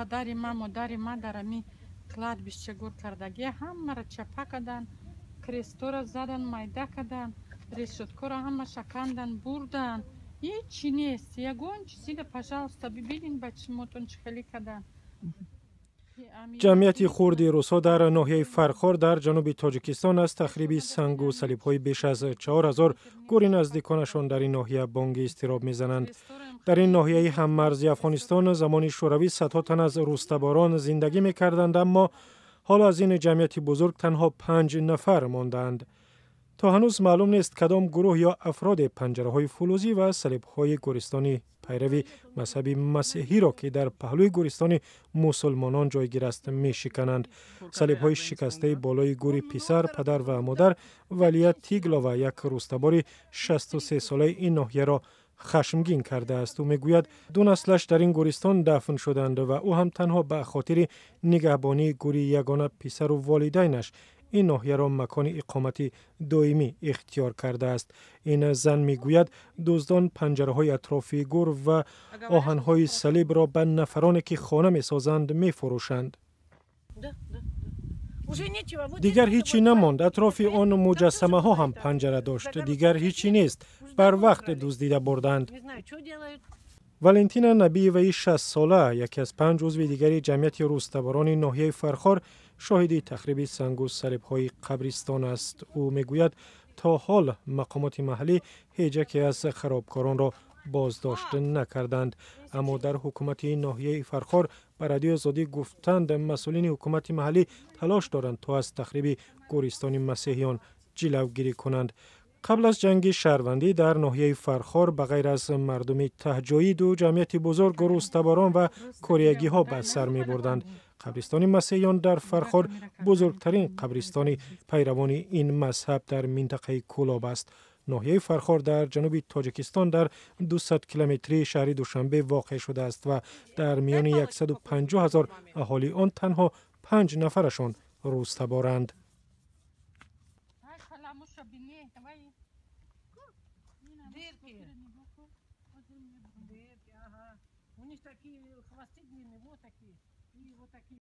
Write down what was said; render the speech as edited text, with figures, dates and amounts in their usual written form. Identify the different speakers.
Speaker 1: Падари ма, модари ма дар ами кладбище гур кардагия, ҳамаро чапа кадан, крестора задан, майда кадан, решёткора ҳамаша кандан, бурдан. Ҳичи нест, ягон чизида. Пожалуйста, бибинин, ба чимотон чӣ хелӣ кадан.
Speaker 2: Ҷамъияти хурди русҳо дар ноҳияи Фархор дар ҷануби Тоҷикистон аз тахриби сангу салибҳои беш аз 4000 гури наздиконашон дар ин ноҳия бонги изтироб мезананд. Дар ин ноҳияи ҳаммарзи Афғонистон замони Шӯравӣ садҳо тан аз рустаборон зиндагӣ мекарданд, аммо ҳоло аз ин ҷамъияти бузург танҳо панҷ нафар мондаанд. То ҳанӯз маълум нест, кадом гурӯҳ ё афроде панҷараҳои фулӯзӣ ва салибҳои гӯристони пайрави мазҳаби масеҳиро, ки дар паҳлӯи гӯристони мусулмонон ҷойгир аст, мешикананд. Салибҳои шикастаи болои гӯри писар, падар ва модар Валия Тиглова, як рӯстабори 63-солаи ин ноҳияро, хашмгин кардааст. Ӯ мегӯяд, ду наслаш дар ин гӯристон дафн шуданд ва ӯ ҳам танҳо ба хотири нигаҳбонии гӯри ягона писару волидайнаш ин ноҳияро макони иқомати доимӣ ихтиёр кардааст. Ин зан мегӯяд, дуздон панҷараҳои атрофи гур ва оҳанҳои салибро ба нафароне, ки хона месозанд, мефурӯшанд. Дигар ҳичӣ намонд. Атрофи он муҷассамаҳо ҳам панҷара дошт. Дигар ҳичӣ нест, барвақт дуздида бурданд. Валентина Набиеваи 60-сола, яке аз панҷ узви дигари ҷамъияти рӯстаборони ноҳияи Фархор, шоҳиди тахриби сангу салибҳои қабристон аст. Ӯ мегӯяд, то ҳол мақомоти маҳаллӣ ҳеҷ яке аз харобкоронро боздошт накарданд. Аммо дар ҳукумати ноҳияи Фархор ба Радиои Озодӣ гуфтанд, масъулини ҳукумати маҳаллӣ талош доранд, то аз тахриби гӯристони масеҳиён ҷилавгирӣ кунанд. Қабл аз ҷанги шаҳрвандӣ дар ноҳияи Фархор ба ғайр аз мардуми таҳҷоӣ ду ҷамъияти бузург, рӯстаборон ва кореягиҳо, ба сар мебурданд. Қабристони масеҳиён дар Фархор бузургтарин қабристони пайравони ин мазҳаб дар минтақаи Кӯлоб аст. Ноҳияи Фархор дар ҷануби Тоҷикистон, дар 200 километрии шаҳри Душанбе воқеъ шудааст ва дар миёни 150 ҳазор аҳолии он танҳо панҷ нафарашон рӯстаборанд.
Speaker 3: Дырки, ага. У них такие хвосты длинные, вот такие. И вот такие.